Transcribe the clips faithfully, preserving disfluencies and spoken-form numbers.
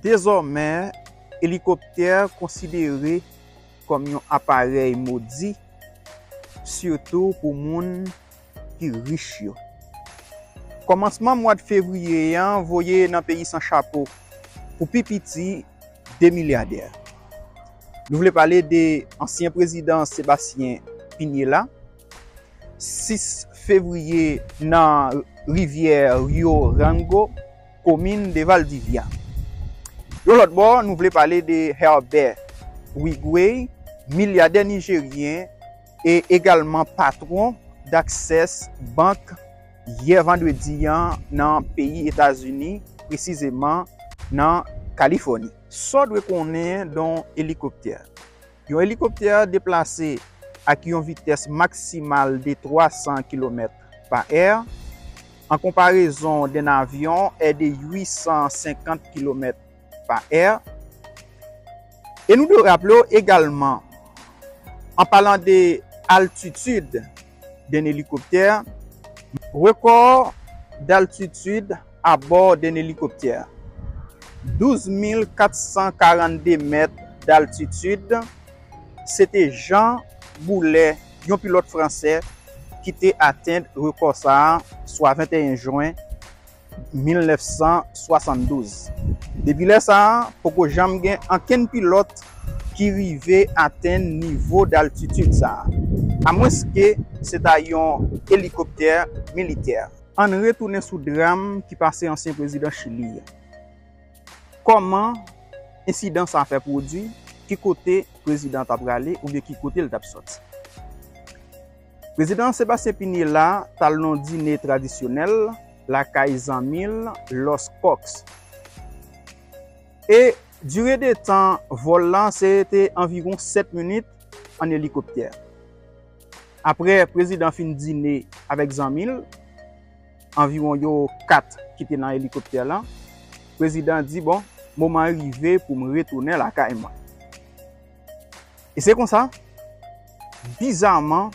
Dezòmè, elikoptè konsidere kòm yon aparèy modi, sitou pou moun ki rich yo. Kòmansman mwa fevriye an voye nan peyi san chapo pou pi piti de milyadè. Nou vle pale de ansyen prezidan Sebastien Pinella, sis fevriye nan rivyè Rio Rango, komin de Valdivia. Yon lòt bò, nou vle pale de Herbert Wigwe, milyadè nijeryen e egalman patwon d'Access Bank, yè vandredi an nan peyi Etazini, presizeman nan Kalifòni. Sa w dwe konnen de yon elikoptè. Yon elikoptè deplase ak yon vitès maksimal de twa san kilomèt pa è, an konparezon d'un avion est de uit san senkant kilomèt pa è. E nou dwe raple w egalman, an palan de altitid d'un elikoptè, rekò d'altitid abò d'un elikoptè, douz mil kat san karannde mèt d'altitid, se te Jean Boulet, yon pilòt fransè, ki te atenn rekò sa a, swa venteyen jen mil nèf san swasanndouz. Depi lè sa a, poko janm gen ankenn pilòt ki rive atenn nivo d'altitid sa a, amwenske se ta yon elikoptè militè. Ann retounen sou dram ki pase ansyen prezidan Chili a. Kòman ensidan sa a fè pwodui? Ki kote prezidan an t ap prale oubyen ki kote l t ap sòti? Prezidan Sebastien Pinella t al nan yon dine tradisyonèl lakay zanmi l Los Cox. E dire de tan vòl lan se te anviwon sèt minit an elikoptè. Apre prezidan fin dine avèk zanmi l, anviwon yo kat ki te nan elikoptè lan, prezidan di, "Bon, moman an rive pou m retounen lakay mwen." E se konsa, bizaman,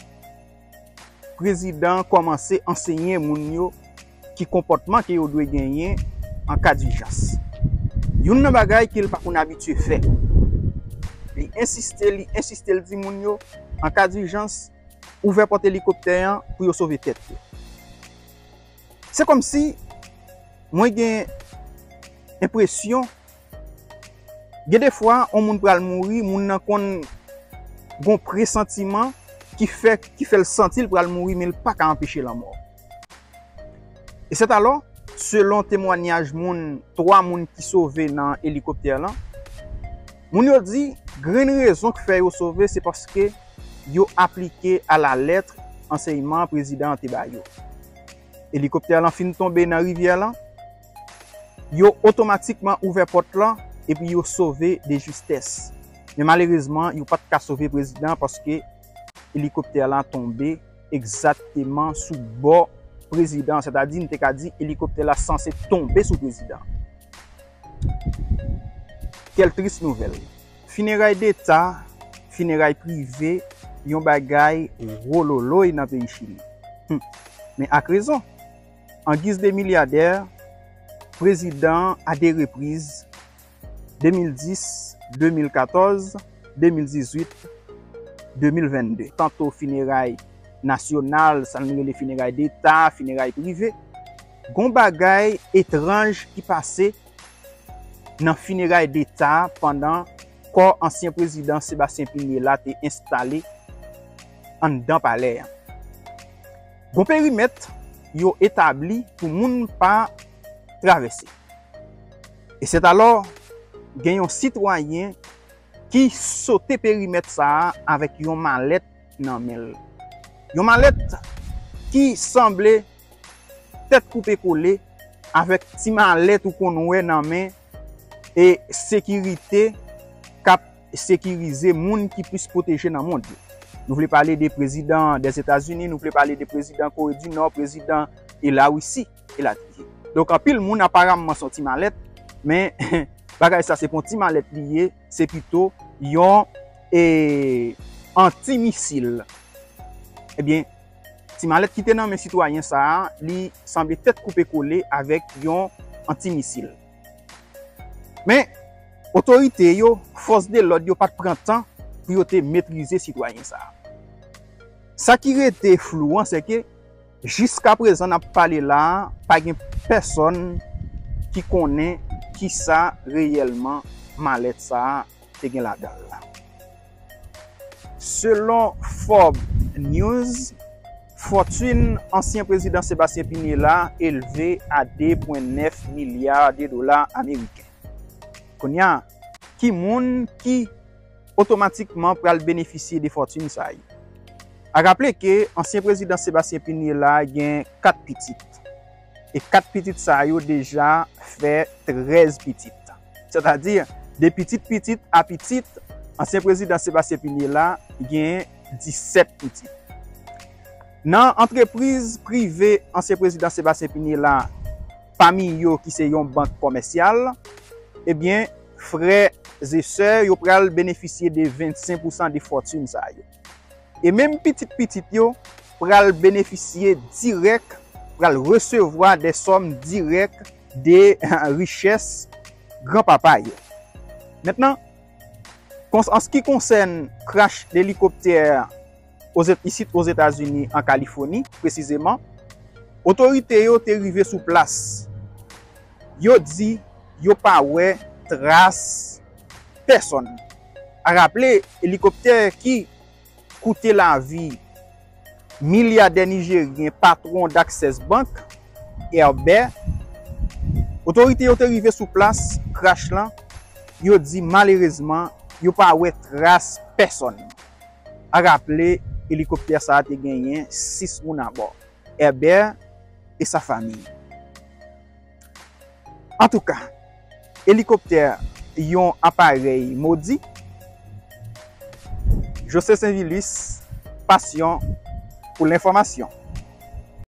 prezidan an kòmanse ansenye moun yo ki konpòtman ke yo dwe genyen an ka dijans. Youn nan bagay ke l pa konn abitye fè. Li ensiste, li ensiste, l di moun yo, an ka dijans, ouvè pòt elikoptè an pou yo sove tèt yo. Se kòmsi mwen gen enpresyon, gen defwa, yon moun pral mouri, moun nan konn gon presantiman ki fè, ki fè l santi l pral mouri, men l pa ka anpeche lanmò. E sètalò, selon temwanyaj moun, twa moun ki sove nan elikoptè lan, moun yo di, grenn rezon k fè yo sove, se paske yo aplike alalèt ansèyman prezidan an te ba yo. Elikoptè lan fin tonbe nan rivyè lan, yo otomatikman ouvè pòt lan epi yo sove de justès. Men malerezman, yo pa t ka sove prezidan paske elikoptè lan tonbe egzakteman sou bò prezidan, sètadi n te ka di elikoptè la sanse tonbe sou prezidan. Kèl tris nouvèl. Fineray deta, fineray prive, yon bagay wololoy nan peyi Chili. Hum. Men ak rezon, an giz de milyadè, prezidan a de repriz, de mil dis, de mil katòz, de mil dizuit, de mil vennde. Tanto fineray nasyonal, sa nou rele fineray deta, fineray prive. Gon bagay etranj ki pase nan fineray deta pandan kò ansyen prezidan Sebastien Pinella te enstale anndan palè a. Gon perimèt yo etabli pou moun pa travèse. E sètalò, gen yon sitwayen ki sote perimèt sa a avèk yon malèt nan men l. Yon malèt ki sanble tèt koupe kole avèk ti malèt ou konn wè nan men e sekirite k ap sekirize moun ki plis pwoteje nan mond yo. Nou vle pale de prezidan Dèzetazini, nou vle pale de prezidan Kore di Nò, prezidan e Larisi, elatriye. Donk, anpil moun aparamman se yon ti malèt, men bagay sa se pa yon ti malèt li ye, se pito yon, e, antimisil. Ebyen, ti malèt ki te nan men sitwayen sa a, li sanble tèt koupe kole avèk yon antimisil. Men, Otorite yo, fòs de lòd yo pa t pran tan pou yo te metrize sitwayen sa a. Sa ki rete flou an, se ke jiska prezan n ap pale la a, pa gen pèsonn ki konnen kisa reyèlman malèt sa a te gen ladan l la. Selon Forbes News, fòtin ansyen prezidan Sebastien Pinela elve a de pwen nèf milya de dola ameriken. Kounye a, ki moun ki otomatikman pral benefisye de fòtin sa yo? A raple ke ansyen prezidan Sebastien Pinela gen kat pitit. E kat pitit sa yo deja fè trèz pitit. Sètadi, de pitit pitit a pitit, ansyen prezidan Sebastien Pinela gen disèt pitit. Nan antrepriz prive ansyen prezidan Sebastien Pinela, pami yo ki se yon bank kòmèsyal, ebyen, frè e sè yo pral benefisye de vennsenk pousan de fòtin sa yo. E menm pitit pitit yo pral benefisye dirèk, pral resevwa de sòm dirèk de richès granpapa yo. Mentnan, an se ki konsène crash elikoptè isit Ozetazini, an Kalifòni presizeman, otorite yo te rive sou plas. Yo di yo pa wè tras pèsonn. A raple, elikoptè ki koute lavi milyadè nijeryen, patwon d'Access Bank, Herbert, otorite yo te rive sou plas crash lan, yo di malerezman yo pa wè tras pèsonn. A raple, elikoptè sa a te genyen sis moun abò, Herbert e sa fanmi. Antouka, elikoptè yon aparèy modi. José Saint-Vilus, Passion pou lenfòmasyon.